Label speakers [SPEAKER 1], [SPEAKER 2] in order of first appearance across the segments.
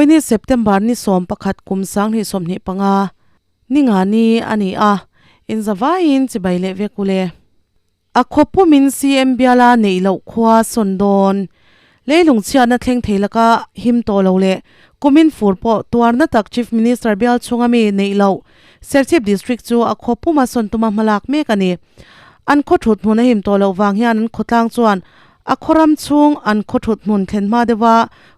[SPEAKER 1] Vawiini September ni 11 kum 2025 ni nga ni a ni a, inzavaiin chibai leh vek ule. A khaw pumin CM biala neih loh khua sawn dawn. Leilung chhiatna thleng thei laka him tawh lo leh kumin fur pawh tuarna tak Chief Minister bial chhunga mi neih loh Serchhip District chu a khaw puma sawn tuma hmalak mek a ni. An khaw thut hmun a him tawh loh vang hian an khawtlang chuan a khaw ram chhung an khaw thut hmun thlen hma deuha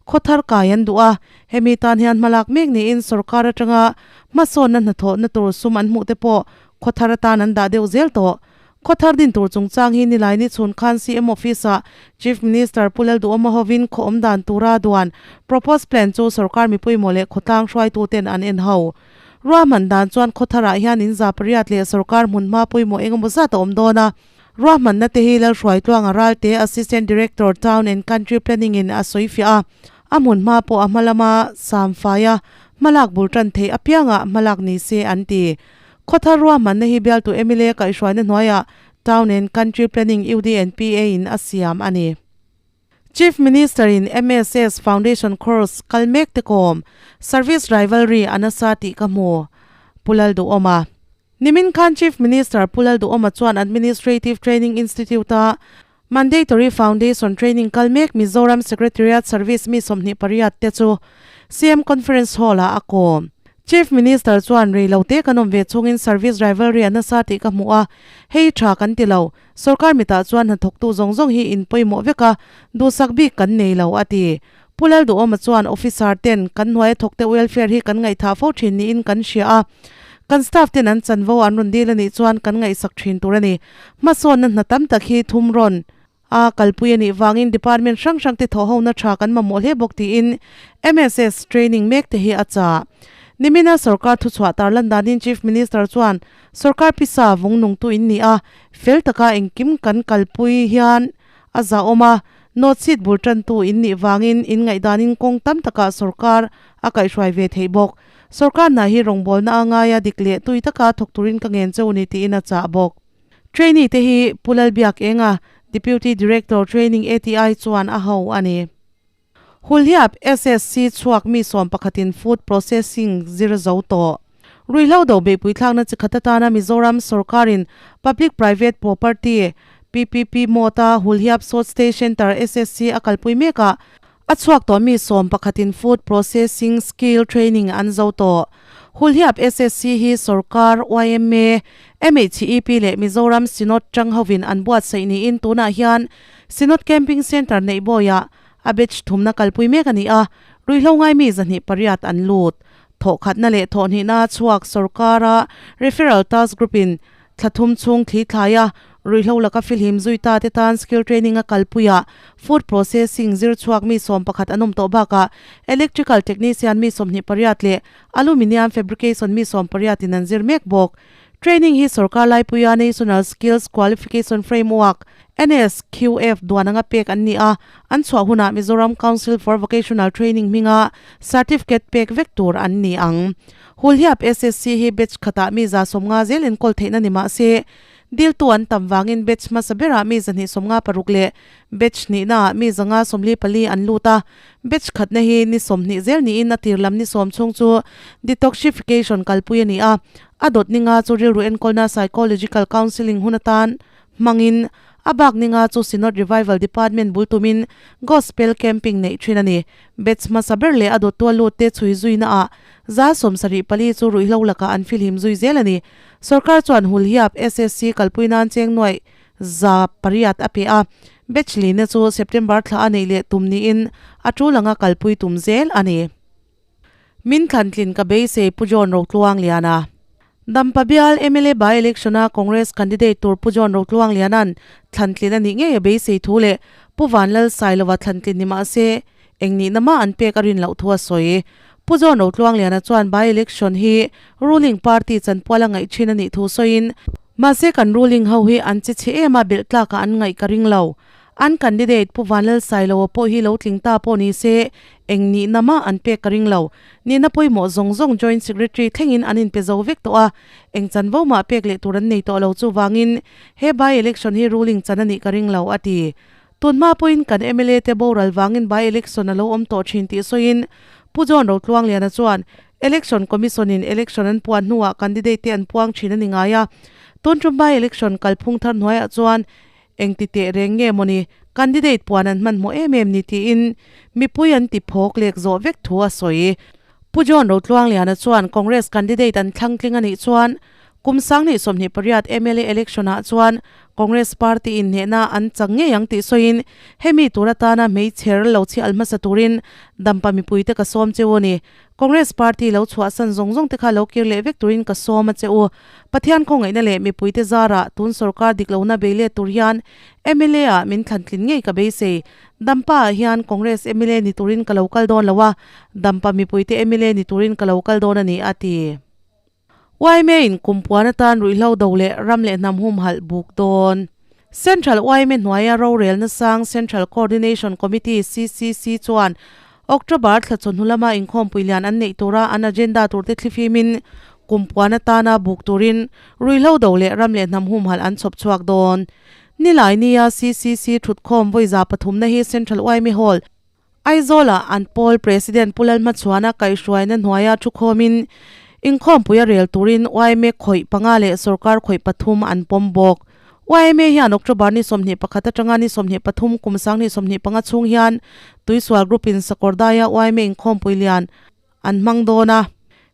[SPEAKER 1] khaw thar kai an duh a, hemi tan hian hmalak mek niin sorkar atanga hmasawnna hnathawhna tur sum an hmuh te pawh khaw thar atan an dah deuh zel tawh. Khawthar din tur chungchang hi Nilaini chhun khan CM Office-ah Chief Minister Pu Lalduhawma hovin khaw awm dan tura duan Proposed Plan chu sorkar mipui maw leh khawtlang hruaituten an en ho. Ruahman dan chuan khawtharah hian in za pariat leh sorkar hmunhma pawimawh engemaw zat a awm dawn a. Ruahmanna te hi Lalhruaitluanga Ralte Assistant Director Town and Country Planning in a sawi fiah a. A hmunhma pawh a hma lama samfaia hmalak bul tan theih apiangah hmalak ni se an ti. Khawthar ruahmanna hi bialtu mla kaihhruaina hnuaiah Town and Country Planning UDNPA in a siam a ni. Chief Minister in MSS Foundation Course kal mek te kawm Service Rivalry a nasa tih ka hmu, Pu Lalduhawma. Nimin khan Chief Minister Pu Lalduhawma chuan Administrative Training Institute-a Mandatory Foundation Training kal mek Mizoram Secretariat Service mi 28 te chu CM Conference Hall-ah a kawm. Chief Minister chuan rei lo te kan awm ve chungin service rivalry a nasa tih ka hmu a, hei tha kan ti lo. Sorkar mitah chuan hnathawktu zawng zawng hi in pawimawh vek a, duhsak bik kan nei lo, a ti. Pu Lalduhawma chuan officer ten kan hnuaia thawkte welfare hi kan ngaihthah fo thin niin kan hria a, kan staff ten an chanvo an rawn dil a nih chuan kan ngaihsak thin tur a ni. Hmasawnna hna tam tak hi thum rawn a kalpui a nih vangin department hrang hrang te thawhhona tha kan mamawh hle bawk tiin MSS training mek te hi a chah. Nimina sorkar thuchhuah tarlan danin Chief Minister chuan sorkar pisa vung nungtu in ni a, fel taka engkim kan kalpui hian a zahawm a, note sheet bul tantu in nih vangin in ngaihdanin kawng tam takah sorkar a kaihhruai ve theih bawk. Sorkar hna hi rawngbawlna a ngaia dik leh tui taka thawk turin ka ngen cheu ni tiin a chah bawk. Trainee te hi Pu Lalbiakenga, Deputy Director Training ATI chuan a ho a ni. Hulhiap SSC chhuak mi sawm pakhatin Food Processing zir zo tawh. Ruihhlo do beihpui thlakna chi khat atana Mizoram sorkarin Public Private Property, PPP, mode-a Hulhiap Salt State Centre, SSC, a kalpui mekah a chhuak tawh mi sawm pakhatin Food Processing Skill Training an zo tawh. Hulhiap SSC hi sorkar, yma, MHEP leh Mizoram Synod tang hovin an buatsaih niin tunah hian Synod Camping Centre neih bawiah a batch thumna kalpui mek a ni a, ruihhlo ngai mi 208 an lut. Thawhkhatna leh thawhhnihna chhuak sorkara Referral Task Group-in thla thum chhung thli thlaia ruihhlo laka filhim zui ta te tan skill training a kalpuiah food processing zir chhuak mi 11 an awm tawh bakah electrical technician mi 28 leh aluminium fabrication mi 18 in an zir mek bawk. Training hi sorkar laipuia National Skills Qualification Framework, NSQF, duan anga pek an ni a, an chhuah hunah Mizoram Council for Vocational Training hminga certificate pek vek tur an ni ang. Hulhiap SSC hi batch khatah mi 150 zel enkawl theihna ni mah se, diltu an tam vangin batch hmasa berah mi 256 leh batch hnihnaah mi 544 an lut a, batch khatna hi ni 20 zel niin a tir lam ni 10 chhung chu detoxification kalpui a ni a, A dawt ninga chu rilru enkawlna psychological counselling hun atan hmangin a bak ninga chu Synod Revival Department bul tumin Gospel Camping neih thin a ni. Batch hmasa ber leh a dawttu a lut te chhui zuina ah 74 chu ruihhlo lakah an filhim zui zel a ni. Sorkar chuan Hulhiap SSC kalpui nan cheng nuaih 800 a pe a, batch lina chu September thla a neih leh tum niin a tul anga kalpui tum zel a ni. Min thlantlin ka beisei Pu John Rotluangliana. Dampa bial mla by election a Congress candidate tur Pu John Rotluangliana'n thlantlin a nih ngei a beisei thu leh Pu Vanlal Sailova thlantlin ni mah se eng nihna mah an pek a rin loh thu a sawi. Pu John Rotluangliana chuan by election hi ruling party chanpual a ngaih thin a nih thu sawiin, Mahse kan ruling ho hi an che chhe em a belh tlakah an ngaih ka ring lo. An candidate Pu Vanlal Sailoa pawh hi lo tling ta pawh ni se, eng nihna mah an pek ka ring lo. Nihna pawimawh zawng zawng Joint Secretary thlengin an inpe zo vek tawh a, eng chanvo mah pek leh tur an nei tawh lo chuvangin he by-election hi ruling chan a nih ka ring lo, a ti. Tunhma pawhin kan mla te boral vangin by-election a lo awm tawh thin tih sawiin. Pu John Rotluangliana chuan Election Commission in election an puan hnuah candidate te an puang thin a ni ngai a, tun tum by election kalphung thar hnuaiah chuan engti teh reng nge mawni candidate puan an hmanhmawh em em ni tiin mipui an ti phawk lek zawh vek thu a sawi. Pu John Rotluangliana chuan Congress candidate an thlang tling a nih chuan Kum 2028 mla election ah chuan Congress party in hnehna an chak ngei ang tih sawiin hemi tur atana hmeichher lo chhi al hmasa turin dampa mipuite ka sawm cheu a ni. Congress party lo chhuahsan zawng zawng te kha lo kir leh vek turin ka sawm a che u. Pathian khawngaihna leh mipuite zarah tun sorkar dik lohna bei let tur hian mla ah min thlan tlin ngei ka beisei. Dampa ah hian Congress mla ni turin ka lo kal dawn lo a, dampa mipuite mla ni turin ka lo kal dawn a ni, a ti. Yma in kum puan atan ruihhlo do leh ram leh hnam humhalh buk dawn. Central yma hnuaia rorelna sang Central Coordination Committee, CCC, chuan October thla chawhnu lama inkhawmpui lian an neih tura an agenda turte thlifimin kum puan atana buk turin ruihhlo do leh ram leh hnam humhalh an chhawp chhuak dawn. Nilai nia CCC thutkhawm vawiza pathumna hi Central yma Hall, Aizawlah an pawl President Pu Lalhmachhuana kaihhruaina hnuaia thukhawmin inkhawmpui a rel turin yma khawih panga leh sorkar khawih pathum an pawm bawk. Yma hian October ni 21 atanga ni 23 kum 2025 chhung hian Tuisual Group-in Sakawrdaia yma inkhawmpui lian an hmang dawn a.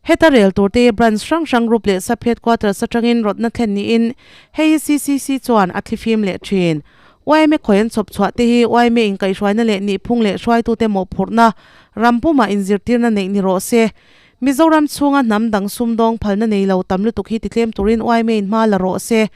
[SPEAKER 1] Heta rel turte branch hrang hrang group leh sub headquarters atangin rawtna thlen niin hei hi CCC chuan a thlifim leh thin. Yma khawi an chhawp chhuah te hi yma inkaihhruaina leh nihphung leh hruaitute mawhphurhna ram pumah inzirtirna neih ni rawh se. Mizoram chhunga hnam dang sumdawng phalna nei lo tam lutuk hi titlem turin yma in hma la rawh se.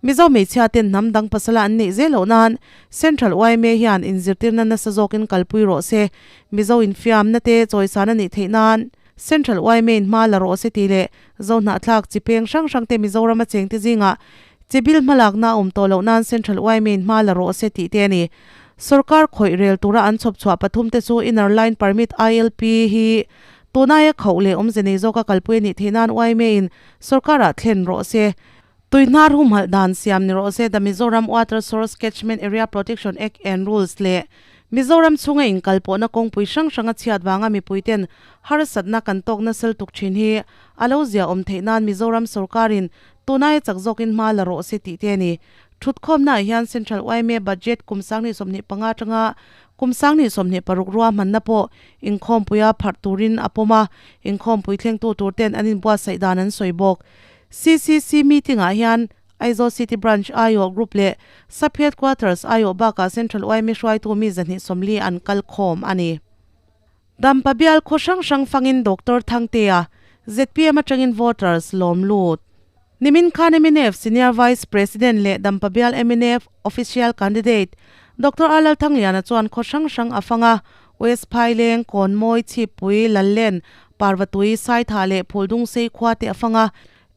[SPEAKER 1] Mizo hmeichhia ten hnam dang pasala an neih zel loh nan Central yma hian inzirtirna nasa zawkin kalpui rawh se. Mizo infiamna te chawisan a nih theih nan Central yma in hma la rawh se tih leh Zohnahthlak chi peng hrang hrang te Mizorama chengte zingah chi bil hmalakna a awm tawh loh nan Central yma in hma la rawh se tih te a ni. Sorkar khawih rel tura an chhawp chhuah pathum te chu Inner Line Permit, ILP, hi tunaia khauh leh awmze nei zawka kalpui a nih theih nan yma in sorkarah thlen rawh se. Tuihnar humhalh dan siam ni rawh se The Mizoram Water Source Catchment Area Protection Act and Rules leh Mizoram chhunga inkalpawhna kawngpui hrang hranga chhiat vanga mipuiten harsatna kan tawk nasal tuk thin hi a lo zia awm theih nan Mizoram sorkarin tunai chak zawkin hma la rawh se tih te a ni. Thutkhawmnaah hian Central yma Budget kum 2025 atanga kum 2026 ruahmanna pawh inkhawmpuia pharh turin a pawm a, inkhawmpui thlengtu turten an inbuatsaih dan an sawi bawk. CCC meeting-ah hian Aizawl City Branch aiawh Group leh Sub Headquarters aiawh bakah Central yma hruaitu mi 240 an kal khawm a ni. Dampa bial khaw hrang hrang fangin Doctor Thangtea, zpm atangin voters lawm lut. Nimin khan mnf Senior Vice President leh Dampa bial mnf Official Candidate Doctor R Lalthangliana chuan khaw hrang hrang a fang a, West Phaileng, Kawnmawi, Chhippui, Lallen, Parvatui, Saithah leh Phuldungsei khua te a fang a.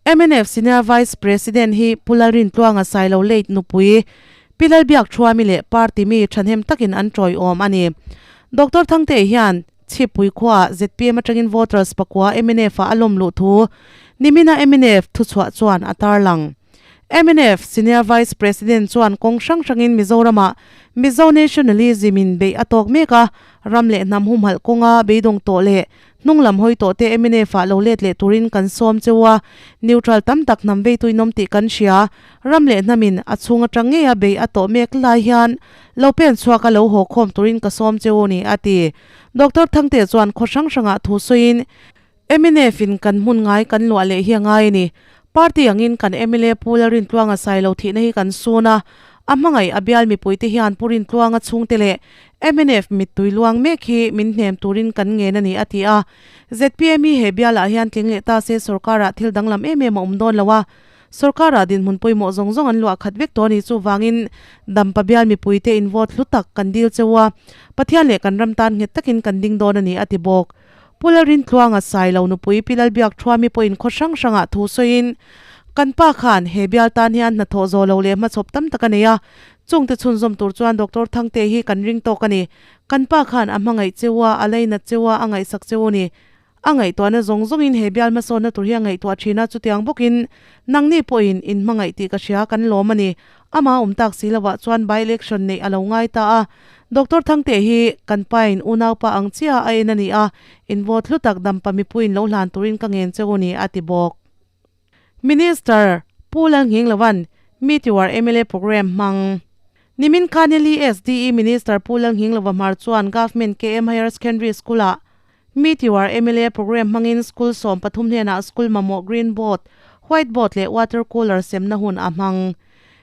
[SPEAKER 1] Mnf Senior Vice President hi Pu Lalrintluanga Sailo late nupui Pi Lalbiak Thuami leh party mi thahnem takin an tawiawm a ni. Doctor Thangte hian Chhippui khuaah zpm atangin voters pakua mnf ah a lawm luh thu nimina mnf thuchhuah chuan a tarlang. Mnf Senior Vice President chuan kawng hrang hrangin Mizoramah Mizo Nationalism in beih a tawk mek a, ram leh hnam humhalh kawnga beidawng tawh leh hnung lam hawi tawh te mnf ah lo let leh turin kan sawm cheu a, neutral tam tak hnam vei tuinawm tih kan hria. Ram leh hnamin a chhung atang ngeia beih a tawh mek lai hian lo pen chhuak a lo haw khawm turin ka sawm cheu ni, a ti. Doctor Thangte chuan khaw hrang hrangah thu sawiin, Mnf in kan hmun ngai kan luah leh hi a ngai a ni. Party angin kan mla Pu Lalrintluanga Sailo thihna hi kan sun a, a hmangaih a bial mipuite hian Pu Rintluanga chhungte leh mnf mittui luang mek hi min hnem turin kan ngen a ni, a ti a. Zpm hi he bialah hian tling leh ta se sorkarah thil danglam em em a awm dawn lo a, sorkarah dinhmun pawimawh zawng zawng an luah khat vek tawh a ni. Chuvangin Dampa bial mipuite in vote hlu tak kan dil cheu a, Pathian leh kan ram tan nghet takin kan ding dawn a ni, a ti bawk. Pu Lalrintluanga Sailo nupui Pi Lalbiak Thuami pawhin khaw hrang hrangah thu sawiin, Kan pa khan he bial tan hian hnathawh zawh lo leh hmachhawp tam tak a nei a, chungte chhunzawm tur chuan Doctor Thangte hi kan ring tawk a ni. Kan pa khan a hmangaih cheu a, a lainat cheu a, a ngaihsak cheu a ni. A ngaihtuahna zawng zawngin he bial hmasawnna tur hi a ngaihtuah thin a, chutiang bawkin nangni pawhin in hmangaih tih ka hria, kan lawm a ni. Amah awm tak si lovah chuan by-election neih a lo ngai ta a. Doctor Thangte hi kan pain unaupa ang chiah a en a ni a, in vote hlu tak dampa mipuiin lo hlan turin ka ngen cheu a ni, a ti bawk. Minister Pu Lalnghinglova'n Meet Your mla programme hmang. Nimin khan LESDE Minister Pu Lalnghinglova hmar chuan Government KM Higher Secondary School-ah Meet Your mla programme hmangin school 13 hnenah school mamawh green board, white board leh water cooler semna hun a hmang.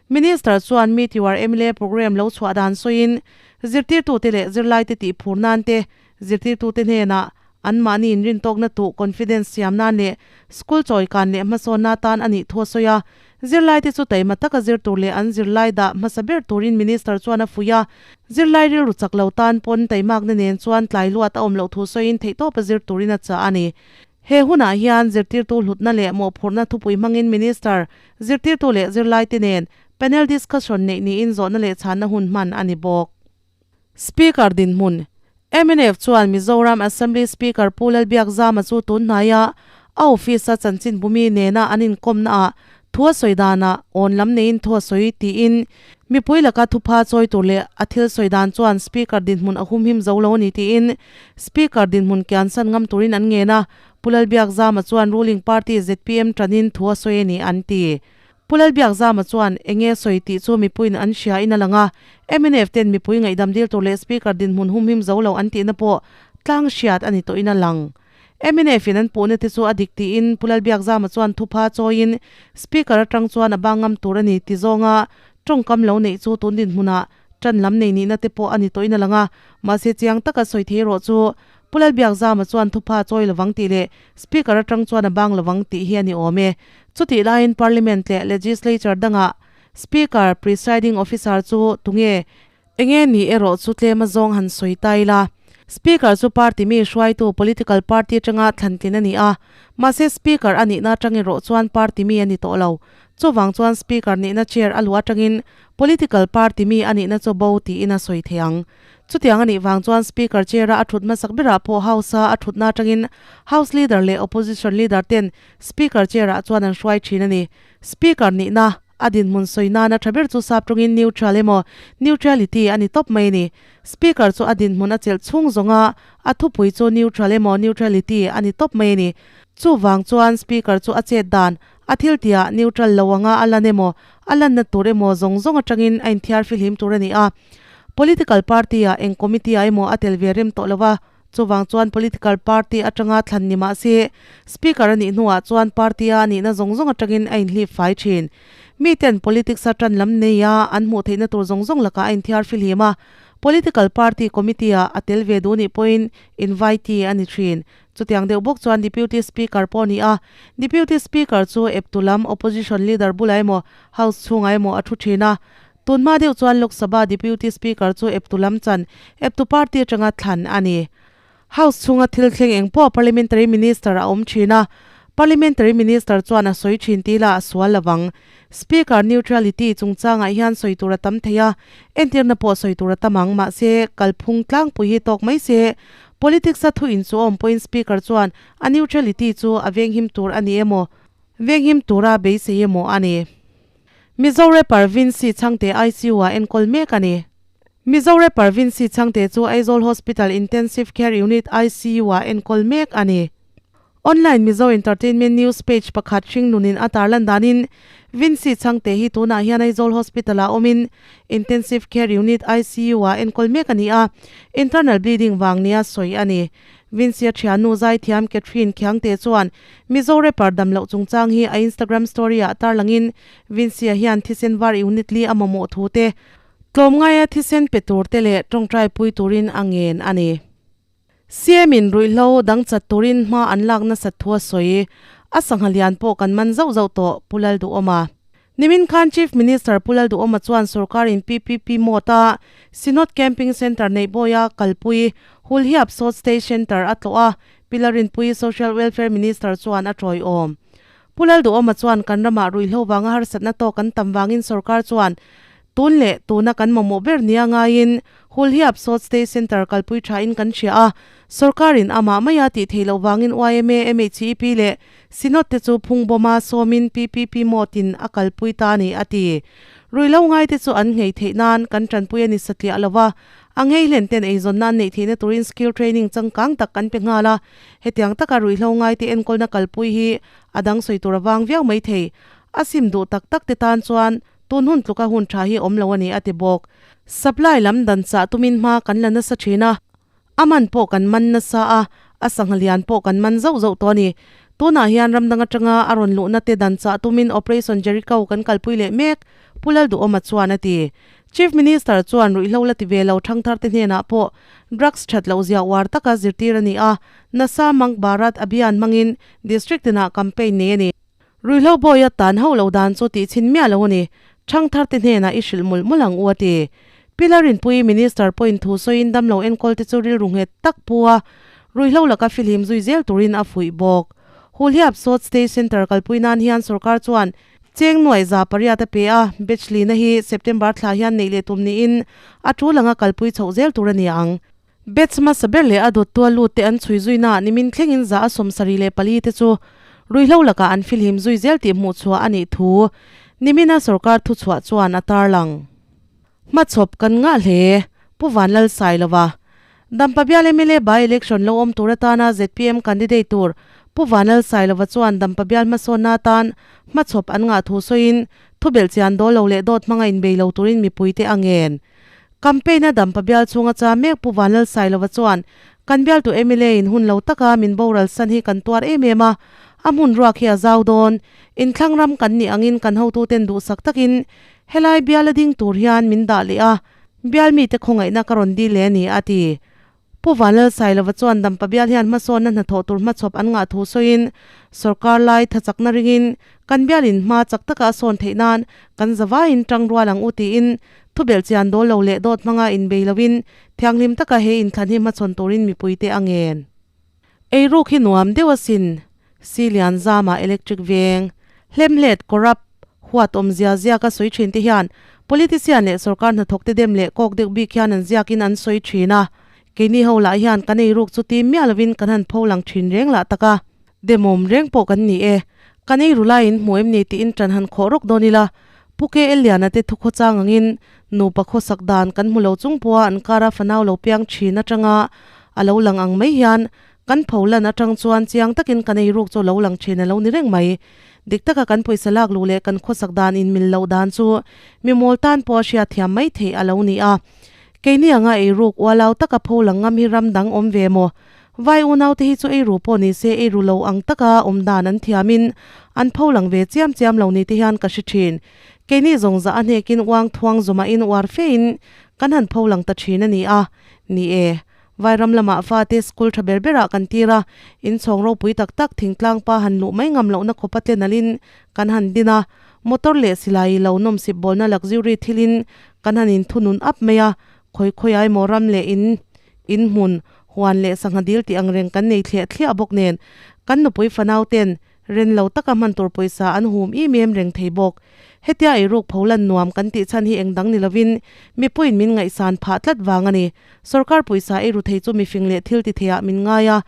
[SPEAKER 1] Minister chuan Meet Your mla programme lo chhuah dan sawiin zirtirtute leh zirlaite tihphur nan te, zirtirtute hnenah Anmahni inrintawkna tuh confidence siam nan leh school chawikan leh hmasawnna atan a nih thu a sawi a. Zirlaite chu taima taka zir tur leh an zirlai dah hmasa ber turin Minister chuan a fuih a. Zirlai rilru chak lo tan pawn taimakna nen chuan tlai luat a awm loh thu sawiin theihtawpa zir turin a chah a ni. He hunah hian zirtirtu hlutna leh mawhphurhna thupui hmangin Minister, zirtirtu leh zirlaite nen panel discussion neih niin zawhna leh chhanna hun hman a ni bawk. Speaker dinhmun, mnf chuan Mizoram Assembly Speaker Pu Lalbiakzama chu tun hnaia a office-a chanchinbumi nena an inkawmnaah thu a sawi danah awn lam neiin thu a sawi tiin mipui laka thupha chawi tur leh a thil sawi dan chuan Speaker dinhmun a humhim zo lo a ni tiin Speaker dinhmun kiansan ngam turin an ngen a, Pu Lalbiakzama chuan ruling party zpm tanin thu a sawi a ni an ti. Pu Lalbiakzama chuan enge sawi tih chu mipuiin an hria in a lang a, mnf ten mipui ngaihdam dil tur leh Speaker dinhmun humhim zo lo an tihna pawh tlang hriat a ni tawhin a lang. Mnf in an puhna te chu a dik tiin Pu Lalbiakzama chuan thupha chawiin Speaker atang chuan a bang ngam tur a ni ti zawnga tawngkam lo neih chu tun dinhmunah tan lam nei nihna te pawh a ni tawhin a lang a, mahse chiang taka sawi thei erawh chu Pu Lalbiakzama chuan thupha chawi lovang tih leh Speaker atang chuan a bang lovang tih hi a ni awm e. Chutih laiin Parliament leh Legislature dangah Speaker, Presiding Officer chu tunge? Enge ni erawh chu tlem a zawng han sawi ta ila. Speaker chu party mi hruaitu political party atanga thlantlin a ni a, mahse Speaker a nihna atang erawh chuan party mi a ni tawh lo. Chuvang chuan Speaker nihna chair a luh atangin political party mi a nihna chu bo tiin a sawi thei ang. Chutiang a nih vang chuan Speaker chair-a a thut hmasak berah pawh House-a a thutna atangin House Leader leh Opposition Leader ten Speaker chair-ah chuan an hruai thin a ni. Speaker nihna, a dinhmun sawi nana tha ber chu sap tawngin neutral emaw neutrality a ni tawp mai a ni. Speaker chu a dinhmun a chelh chhung zawnga a thupui chu neutral emaw neutrality a ni tawp mai a ni. Chuvang chuan Speaker chu a chet dan, a thil tihah neutral lo anga a lan emaw, a lanna tur emaw zawng zawng atangin a inthiar fihlim tur a ni a. Political party-ah eng committee-ah emaw a tel ve rem tawh lo a, chuvang chuan political party atanga thlan ni mah se, Speaker a nih hnuah chuan party-a a nihna zawng zawng atangin a inhlip fai thin. Miten politics-a tan lam neia an hmuh theihna tur zawng zawng lakah a inthiar fihlim a, political party committee-ah a tel ve duh nih pawhin invitee a ni thin. Chutiang deuh bawk chuan Deputy Speaker pawh a ni a, Deputy Speaker chu eptu lam Opposition Leader bulah emaw House chhungah emaw a thu thin a, Tunhma deuh chuan Lok Sabha Deputy Speaker chu eptu lam chan, eptu party atanga thlan a ni. House chhunga thil thleng eng pawh Parliamentary Minister a awm thin a, Parliamentary Minister chuan a sawi thin tih lah a sual lo vang. Speaker neutrality chungchangah hian sawi tur a tam thei a, entirna pawh sawi tur a tam ang, mahse kalphung tlangpui hi tawk mai se. Politics-a thu inchuh awm pawhin Speaker chuan a neutrality chu a venghim tur a ni emaw, venghim tura beisei emaw a ni. Mizo rapper Vincy Chhangte ICU ah enkawl mek a ni. Mizo rapper Vincy Chhangte chu Aizawl Hospital Intensive Care Unit, ICU, ah enkawl mek a ni. Online Mizo Entertainment News page pakhat hringnunin a tarlan danin Vincy Chhangte hi tunah hian Aizawl Hospital ah awmin Intensive Care Unit, ICU, ah enkawl mek a ni a, internal bleeding vang nia sawi a ni. Vincy-a thiannu zaithiam Catherine Khiangte chuan Mizo rapper dam loh chungchang hi a Instagram story-ah tarlangin Vincy-a hian thisen var unit li a mamawh thu te, tlawmngaia thisen pe tur te leh tawngtai pui turin a ngen a ni. CM-in ruihhlo dang chat turin hma an lak nasat thu a sawi. A sangha lian pawh kan man zauh zauh tawh, Pu Lalduhawma. Nimin khan Chief Minister Pu Lalduhawma chuan sorkarin PPP mode-a Synod Camping Centre neih bawia kalpui Hulhiap South State Centre a tlawh a, Pi Larinpuii Social Welfare Minister chuan a tawiawm. Pu Lalduhawma chuan kan ramah ruihhlo vanga harsatna tawk kan tam vangin sorkar chuan tun leh tuna kan mamawh ber nia ngaiin Hulhiap South State Centre kalpui thain kan hria a, sorkarin amah maia tih theih loh vangin yma, MHEP leh Synod te chu phungbawma sawmin PPP mode in a kalpui ta a ni, a ti. Ruihhlo ngaite chu an nghei theih nan kan tanpui a ni satliah lo va, a nghei hlen ten eizawnna an neih theihna turin skill training changkang tak kan pe nghal a. Hetiang taka ruihhlo ngaite enkawlna kalpui hi a dang sawi tur a vang viau mai thei. A sim duh tak tak te tan chuan tun hun tluka hun tha hi awm lo a ni a ti bawk. Supply lam dan chah tumin hma kan la nasa thin a. A man pawh kan man nasa a, a sangha lian pawh kan man zauh zauh tawh a ni. Tunah hian ram dang atanga a rawn luhna te dan chah tumin Operation Jericho kan kalpui leh mek, Pu Lalduhawma chuan a ti. Chief Minister chuan ruihhlo la ti ve lo thangthar te hnenah pawh drugs that loh zia uar taka zirtir a ni a, Nasa Mank Bharat Abhiyan hmangin District tinah campaign nei a ni. Ruihhlo bawia tan hauh lo dan chu tih chhin miah lo a ni. Thangthar te hnenah i hrilh mawlh mawlh ang u a ti. Pi Larinpuii Minister pawhin thu sawiin damlo enkawl te chu rilru nghet tak pu a, ruihhlo laka fihlim zui zel turin a fuih bawk. Hulhiap Sawt State Centre kalpui nan hian sorkar chuan cheng nuaih 800 a pe a, batch lina hi September thla hian neih leh tum niin a tul anga kalpui chhoh zel tur a ni ang. Batch hmasa ber leh a dawttua lut te an chhui zuina nimin thlengin 74 te chu ruihhlo lakah an filhim zui zel tih hmuh chhuah a nih thu nimina sorkar thuchhuah chuan a tarlang. Hmachhawp kan ngah hle, Pu Vanlal Sailova. Dampa bial mla by election lo awm tur atana zpm candidate tur Pu Vanlal Sailova chuan Dampa bial hmasawnna atan hmachhawp an ngah thu sawiin thubelh chian dawl lo leh dawt hmanga inbei lo turin mipuite a ngen. Campaign a Dampa bial chhunga cha mek Pu Vanlal Sailova chuan, Kan bialtu mla in hun lo taka min boral san hi kan tuar em em a, a hmun ruak hi a zau dawn. Inthlang ram kan nih angin kan hotuten duhsak takin helai bial a ding tur hian min dah leh a, bial mite khawngaihna ka rawn dil leh a ni, a ti. Pu Vanlal Sailova chuan Dampa bial hian hmasawnna hnathawh tur hmachhawp an ngah thu sawiin, Sorkar lai tha chakna ringin kan bialin hma chak taka a sawn theih nan kan zavaiin tang rual ang u tiin thubelh chian dawl lo leh dawt hmanga inbei loin thianghlim taka he inthlan hi hmachhawn turin mipuite a ngen. Eiruk hi nuam deuh asin, Silian zama electric veng, hlemhlet, corrupt, huat awmzia ziaka sawi thin te hian politician leh sorkar hnathawk te dem leh kawk deuh bik hian an ziakin an sawi thin a. Keini ho lah hian kan eiruk chu tim miah lovin kan han pho lang thin reng lah tak a. Demawm reng pawh kan ni e. Kan eiru laiin hmu em ni tiin tan han khawh rawk dawn ila. Pu KL Liana te thukhaw chang angin nupa khawsak dan kan hmu lo chung pawha an kara fanau lo piang thin atanga a lo lang ang mai hian Kan pho lan atang chuan chiang takin kan ei ruk chu lo lang thin a lo ni reng mai. Dik taka kan pawisa lak luh leh kan khawsak dan in mil loh dan chu mi mawl tan pawh a hriat thiam mai theih a lo ni a. Keini anga ei ruk ualau taka pho lang ngam hi ram dang awm ve maw? Vai unau te hi chu ei ru pawh ni se ei ru lo ang taka awm dan an thiam in an pho lang ve chiam chiam lo ni te hian ka hre thin. Keini zawng zah a hnekin uang thuang zawmah in uar fe in kan han pho lang ta thin a ni a. Ni e. Vairam lamah fate school tha ber berah kan tir a, inchhawng ropui tak tak thingtlang pa han luh mai ngam lohna khawpa tle nalhin kan han din a, motor leh silai lo nawmsip bawlna luxury thilin kan han inthunun ap mai a, khawi khawiah emaw ram leh in, in hmun, huan leh sangha dil tih ang reng kan nei thliah thliah bawk nen kan nupui fanau ten Ren lo taka hman tur pawisa an hum im em reng thei bawk. Hetia eiruk pho lan nuam kan tih chhan hi eng dang ni lovin mipuiin min ngaihsan phah tlat vang a ni. Sorkar pawisa eiru thei chu mifing leh thil ti theiah min ngai a,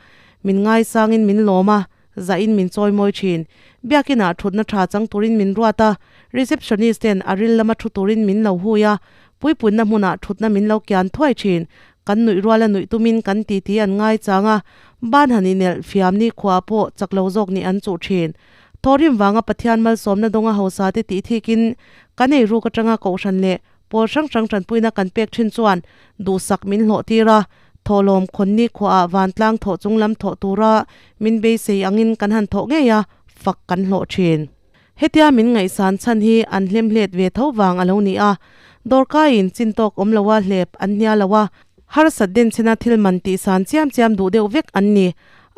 [SPEAKER 1] min ngaisangin min lawm a, zahin min chawimawi thin. Biakinah thutna tha chang turin min ruat a, receptionist ten a ril lama thu turin min lo hui a, puipunna hmunah thutna min lo kian thuai thin. Kan nuih ruala nuih tumin kan titi an ngai chang a, ban han inelh fiam ni khuah pawh chak lo zawk nih an chuh thin. Thawhrim vanga Pathian malsawmna dawnga hausa te tih thikin kan ei ruk atanga kohhran leh pawl hrang hrang tanpuina kan pek thin chuan duhsak min hlawh tir a, thawhlawm khawn ni khuaah vantlang thawh chung lam thawh tura min beisei angin kan han thawh ngei a, fak kan hlawh thin. Hetia min ngaihsan chhan hi an hlemhlet ve tho vang a lo ni a, dawrkaiin chin tawk awm loa hlep an hnia lo a, harsat denchhena thil man tihsan chiam chiam duh deuh vek an ni.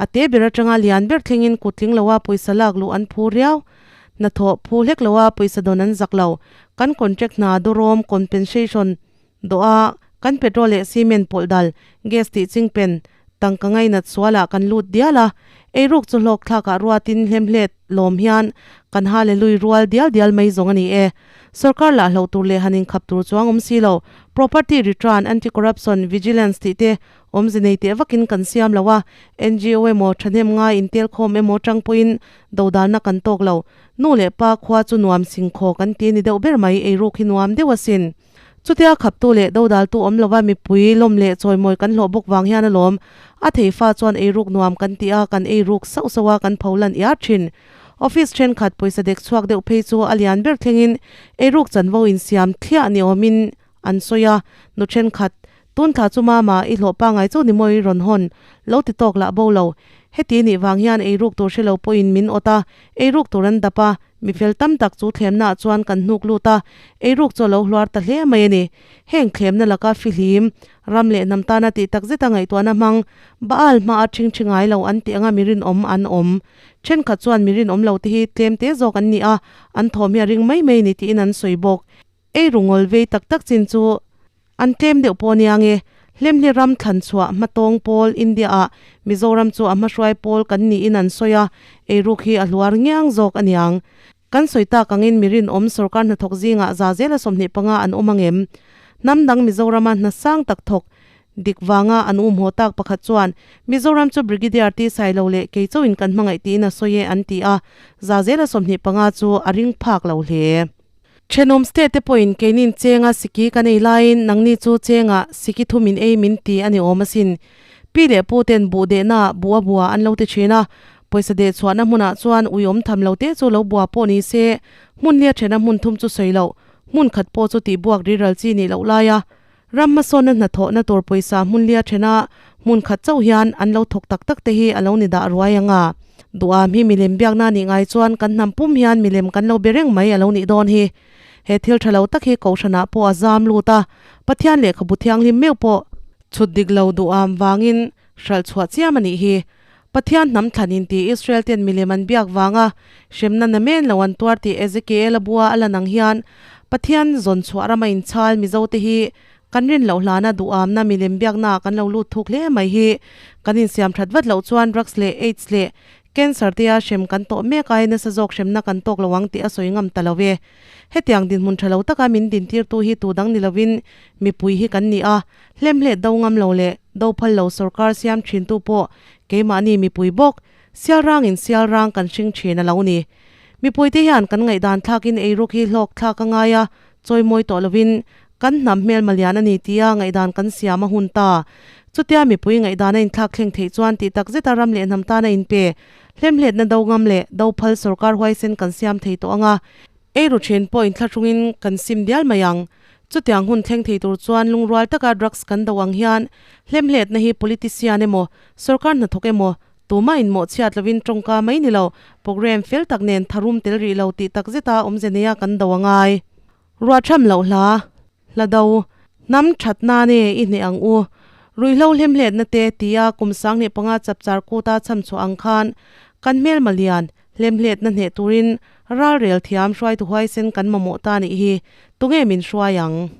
[SPEAKER 1] A te ber atanga lian ber thlengin kutling loa pawisa lak luh an phu riau. Hnathawh phu hlek loa pawisa dawn an zak lo. Kan contract hna dawrawm compensation dawha kan petrol leh cement pawlh dal, gas tih chingpen, tangka ngainat sualah kan lut dial a, eiruk chu hlawk thlakah ruatin hlemhlet lawm hian kan hallelui rual dial dial mai zawng a ni e. Sorkar lah hloh tur leh han inkhap tur chuang awm si lo, property return, anti-corruption, vigilance tih te awmze nei teh vakin kan siam lo a, NGO emaw thahnem ngai intelkhawm emaw tang pawhin dodalna kan tawk lo. Nu leh pa khua chu nuam singkhaw kan ti a ni deuh ber mai, eiruk hi nuam deuh asin. Chutia khaptu leh dodaltu awm lova mipui lawm leh chawimawi kan hlawh bawk vang hian alawm. A thei fa chuan eiruk nuam kan ti a, kan eiruk sauh sauh a, kan pho lan iar thin. Office thenkhat pawisa dek chhuak deuh phei chu a lian ber thlengin eiruk chanvo insiam thliah ni awmin an sawi a, nu thenkhat, Tun thla chu mama, i hlawh pangai chu ni mawi rawn hawn, lo ti tawk lah bo lo. Heti nih vang hian eiruk tur hre lo pawhin min awt a, eiruk tur an dap a, mi fel tam tak chu thlemnaah chuan kan hnuk lut a, eiruk chu a lo hluar ta hle mai a ni. Heng thlemna laka fihlim, ram leh hnam tana tih tak zeta ngaihtuahna hmang, Baal hmaa ṭhing ṭhi ngai lo an tih anga mi rinawm an awm. Ṭhenkhat chuan mi rinawm lo te hi tlem te zawk an ni a, an thawm hi a ring mai mai ni tiin an sawi bawk. Ei rungawl vei tak tak chin chu an tlem deuh pawh nia nge, Hlemhli ram thlan chhuah hmatawng pawl India ah Mizoram chu a hmahruai pawl kan niin an sawi a, eiruk hi a hluar ngiang zawk a niang. Kan sawi tak angin mi rinawm sorkar hnathawk zingah za zela 25 an awm angem? Hnam dang Mizorama hna sang tak thawk dik vanga an um haw tak pakhat chuan Mizoram chu Brigadier T Sailo leh kei chauhin kan hmangaih tiin a sawi e an ti a, za zela 25 chu a ring phak lo hle. Thenawm state te pawhin keinin chenga siki kan ei laiin nangni chu chenga siki thum in ei min ti a ni awm asin. Pi leh pu ten buh dehnaah bua bua an lo ti thin a, pawisa deh chhuahna hmunah chuan ui awm tham lo te chu lo bua pawh ni se, hmun lia thena hmun thum chu sawi loh, hmun khat pawh chu tih buak riral chi nih loh laia ram hmasawnna hnathawhna tur pawisa hmun lia thena hmun khat chauh hian an lo thawk tak tak te hi a lo ni dah ruai ang a. Duham hi milem biakna nih ngai chuan kan hnam pum hian milem kan lo be reng mai a lo nih dawn hi. He thil tha lo tak hi Kohhranah pawh a zam lut a, Pathian lehkhabu thianghlim meuh pawh chhut dik lo duham vangin hralh chhuah chiam a nih hi. Pathian hnam thlan in ti Israel ten milem an biak vanga hremna na men lo an tuar tih Ezekiel a bua a lan ang hian Pathian zawn chhuah rama inchhal Mizo te hi kan rin loh hlana duhamna milem biakna ah kan lo lut thuk hle mai hi kan insiam that vat loh chuan drugs leh aids leh cancer te a hrem kan tawh mek ai nasa zawk hremna kan tawk lo ang tih a sawi ngam ta lo e. Hetiang dinhmun tha lo taka min dintirtu hi tu dang ni lovin mipui hi kan ni a, Hlemhleh do ngam lo leh do phal lo sorkar siam thintu pawh keimahni mipui bawk, sial rangin sial rang kan hring thin a lo ni. Mipuite hian kan ngaihdan thlakin eiruk hi hlawk thlak a ngai a, chawimawi tawh lovin kan hnam hmelma lian a ni tia ngaihdan kan siam a hun ta. Chutia mipui ngaihdan a inthlak thleng theih chuan tih tak zeta ram leh hnam tan a inpe hlemhletna do ngam leh do phal sorkar huaisen kan siam thei tawh ang a, Eiru thin pawh inthlahrungin kan sim dial mai ang. Chutiang hun thleng thei tur chuan lungrual taka drugs kan do ang hian hlemhletna hi politician emaw, sorkar hnathawk emaw, tumah inmawhchhiat lovin tawngka mai ni lo, programme fel tak nen tharum tel rih lo tih tak zeta awmze neia kan do a ngai. Ruahtham loh hla, hla do, hnam that nane i hneh ang u. Ruihhlo hlemhletna te tia kum 1005 chapchar kuta cham chhuah ang khan kan hmelma lian, Hlemhletna hneh turin ralrel thiam hruaitu huaisen kan mamawh ta nih hi tunge min hruai ang?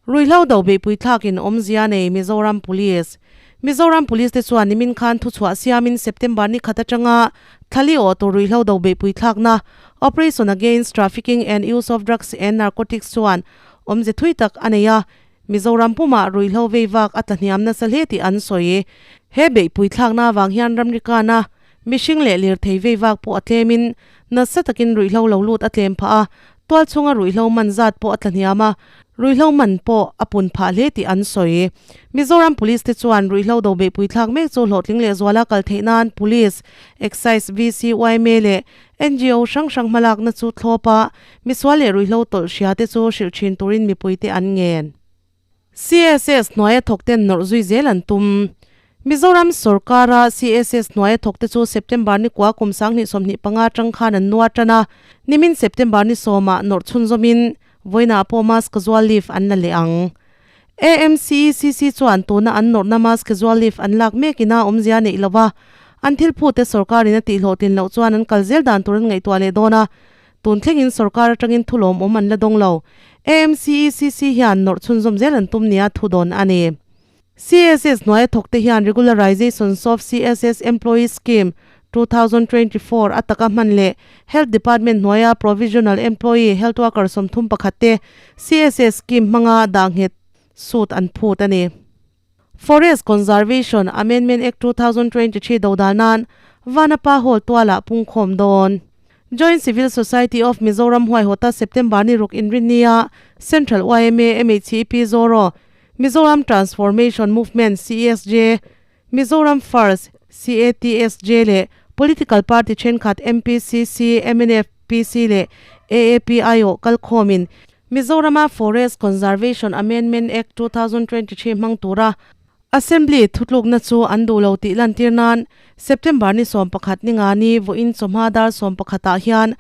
[SPEAKER 1] Ruihhlo do beihpui thlakin awmzia nei Mizoram Police Mizoram Police te chuan nimin khan thuchhuah siamin September ni khat atanga thlali awh tur ruihhlo do beihpui thlakna Operation Against Trafficking and Use of Drugs and Narcotics chuan awmze thui tak a nei a, Mizoram pumah ruihhlo vei vak a tlahniam nasa hle tih an sawi. He beihpui thlakna avang hian ramrikana Mihring leh lirthei vei vak pawh a tlemin nasa takin ruihhlo lo lut a tlem phah a, tual chhunga ruihhlo man zat pawh a tla hniam a, ruihhlo man pawh a pun phah hle tih an sawi. Mizoram Police te chuan ruihhlo do beihpui thlak mek chu hlawhtling leh zuala kal theih nan Police, Excise, VC, yma leh ngo hrang hrang hmalakna chu thlawp a, misual leh ruihhlo tawlh hria te chu hrilh thin turin mipuite an ngen. CSS hnuaia thawkten nawrh zui zel an tum. Mizoram sorkara CSS hnuaia thawkte chu September ni kua kum 2025 atang khan an nuar tan a, nimin September ni sawmah nawrh chhunzawmin vawiinah pawh mass casual leave an la leh ang. AMCECC chuan tuna an nawrhna mass casual leave an lak mek ina awmzia neih lova an thil phute sorkarin a tihhlawhtlin loh chuan an kal zel dan tur an ngaihtuah leh dawn a, Tun thlengin sorkar atangin thu lawmawm an la dawng lo. AMCECC hian nawrh chhunzawm zel an tum nia thu dawn a ni. CSS hnuaia thawkte hian Regularization of CSS Employees Scheme, 2024 a taka hman leh Health Department hnuaia Provisional Employee Health Worker 31 te CSS Scheme hmanga dah nghet sut an phut a ni. Forest Conservation Amendment Act 2023 dodal nan Vanapa Hall tualah pungkhawm dawn. Joint Civil Society of Mizoram huaihawta September ni ruk inrinnia Central yma MHEP Zoro, Mizoram Transformation Movement CESJ, Mizoram First CATSJ leh Political Party thenkhat MPCC, mnf, PC leh AAP aiawh kalkhawmin Mizorama Forest Conservation Amendment Act 2023 hmang tura Assembly thutlukna chu an duh lo tih lantir nan September ni 11 ni nga ni vawiin chawhma dar 11 ah hian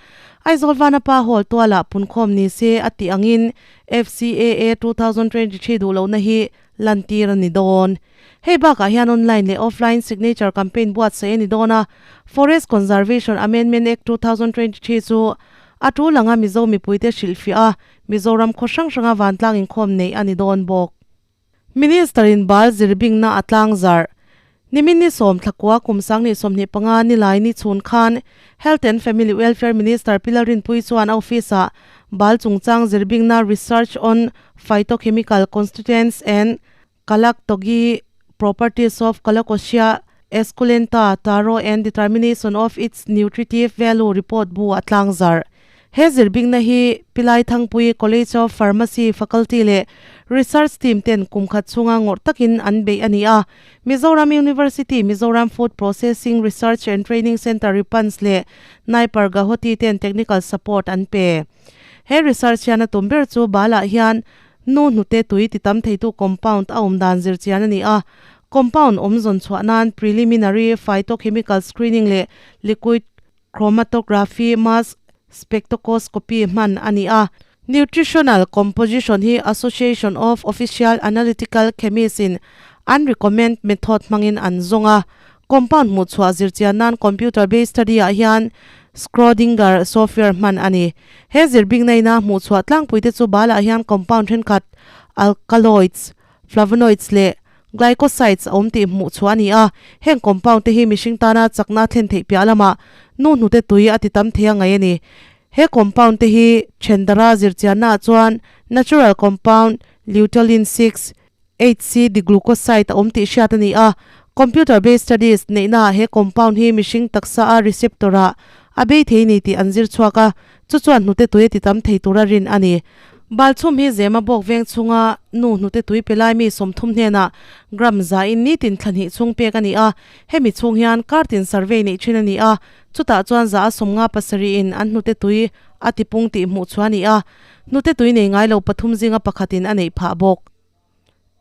[SPEAKER 1] Aizawl Vanapa Hall tualah punkhawm ni se a tih angin FCAA 2023 duh lohna hi lantir a ni dawn. Hei bakah hian online leh offline signature campaign buatsaih a ni dawn a, Forest Conservation Amendment Act 2023 chu a tul anga Mizo mipuite hrilhfiah a, Mizoram khaw hrang hranga vantlang inkhawm neih a ni dawn bawk. Minister in bal zirbingna a tlang zarh. Nimin ni sawm thlakua kum sanghnih 25 nilai ni chhun khan Health and Family Welfare Minister Pi Lalrinpuii chuan a office ah bal chungchang zirbingna Research on Phytochemical Constituents and Galactogy Properties of Colocasia esculenta taro and Determination of its Nutritive Value report bu a tlang zarh. He zirbingna hi Pilai Thangpui College of Pharmacy faculty leh research team ten kum khat chhunga ngawrh takin an beih a ni a. Mizoram University Mizoram Food Processing Research and Training Centre Ripans leh NIPER Gauhati ten technical support an pe. He research hian a tum ber chu balah hian nu hnute tui ti tam theitu compound a awm dan zir chian a ni a. Compound awm zawn chhuah nan preliminary phytochemical screening leh liquid Chromatography mass spectroscopy hman a ni a. Nutritional composition hi Association of Official Analytical Chemists in an recommend method hmangin an zawng a. Compound hmuh chhuah zirchian nan computer based study ah hian Schrodinger software hman a ni. He zirbingna ina hmuh chhuah tlangpui te chu balah hian compound thenkhat alkaloids, Flavonoids leh glycosides a awm tih hmuh chhuah a ni a, heng compound te hi mihring tana chakna a thlen theih piah lamah nu hnute tui a ti tam thei a ngaih a ni. He compound te hi thendara zirchiannaah chuan natural compound luteolin 6, HC diglucoside a awm tih hriat a ni a, computer based studies neihnaah he compound hi mihring taksa a receptor ah a bei thei ni tih an zir chhuak a, Chu chuan hnute tui a ti tam thei tura rin a ni. Balchhum hi Zema bawk veng chhunga nu hnute tui pe lai mi 30 hnenah gram za in nitin thla hnih chhung pek a ni a. Hemi chhung hian kar tin survey neih thin a ni a, chutah chuan za a 57 in an hnute tui a ti pung tih hmuh chhuah a ni a. Hnute tui nei ngai lo pathum zinga pakhatin a neih phah bawk.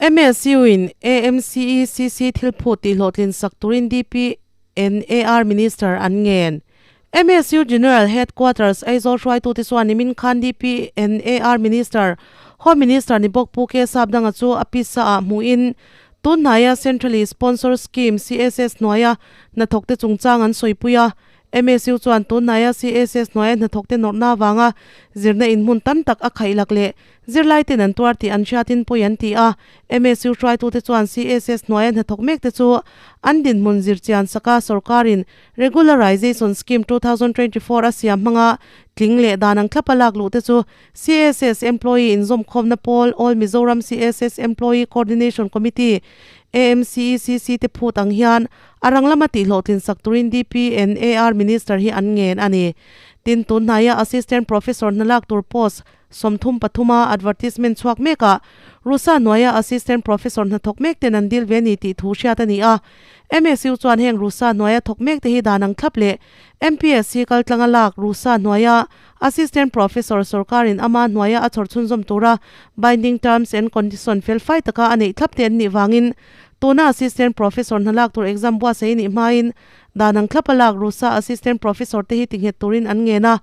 [SPEAKER 1] MSU in AMCECC thil phut tih hlawhtlin sak turin DPNAR Minister an ngen. MSU General Headquarters Aizawl hruaitute chuan nimin khan DPNAR Minister, Home Minister ni bawk Pu K Sapdanga chu a pisa ah hmuhin tun hnaia Centrally Sponsored Scheme, CSS, hnuaia hnathawkte chungchang an sawipui a. MSU chuan tun hnaia CSS hnuaia hnathawkte nawrhna avanga zirna inhmun tam tak a khaihlak leh Zirlai ten an tuar tih an hriatin pawi an ti a, MSU hruaitute chuan CSS hnuaia hnathawk mekte chu an dinhmun zirchian saka sorkarin Regularization Scheme 2024 a siam hmanga tling leh dan ang thlapa lak luhte chu CSS Employee inzawmkhawmna pawl All Mizoram CSS Employee Coordination Committee, AMCECC, te phut ang hian a rang lama tihhlawhtlin sak turin DPNAR Minister hi an ngen a ni. Tin, tun hnaia Assistant Professor hna lak tur post 33 a advertisement chhuak mek a, Rusa hnuaia Assistant Professor hnathawk mek ten an dil ve ni tih thu hriat a ni a. MSU chuan heng Rusa hnuaia thawk mek te hi dan ang thlap leh MPSC kaltlanga lak Rusa hnuaia Assistant Professor sorkarin ama hnuaia a chhawr chhunzawm tura binding terms and condition fel fai taka a neih thlap te an nih vangin tuna Assistant Professor hna lak tur exam buatsaih a nih hmain dan ang thlapa lak Rusa Assistant Professor te hi tinghet turin an ngen a.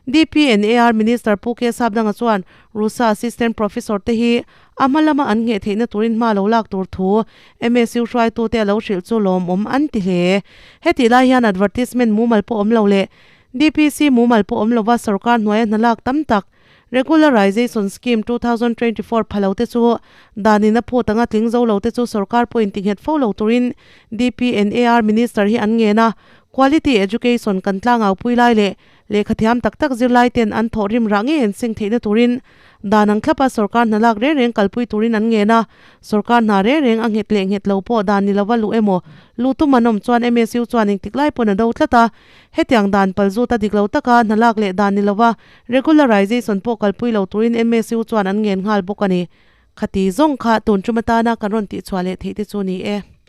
[SPEAKER 1] DPNAR Minister Pu K Sapdanga chuan Rusa Assistant Professor te hi a hma lama an ngheh theihna turin hma lo lak tur thu MSU hruaitute a lo hrilh chu lawmawm an ti hle. Hetih lai hian advertisement mumal pawh awm lo leh DPC mumal pawh awm lova sorkar hnuaia hna lak tam tak Regularization Scheme 2024 pha lo te chu danin a phut anga tling zo lo te chu sorkar pawhin tinghet fo lo turin DPNAR Minister hi an ngen a. Quality education kan tlangau pui lai leh lehkha thiam tak tak zirlai ten an thawh rim rah ngei an seng theihna turin dan ang thlapa sorkar hna lak reng reng kalpui turin an ngen a. Sorkar hna reng reng a nghet leh nghet lo pawh dan ni lova luh emaw luh tum an awm chuan MSU chuan engtik lai pawn a do tlat a. Hetiang dan palzut a dik lo taka hna lak leh dan ni lova regularization pawh kalpui lo turin MSU chuan an ngen nghal bawk a ni. Khati zawng kha tun tum atana kan rawn tihchhuah leh theih te chu ni e.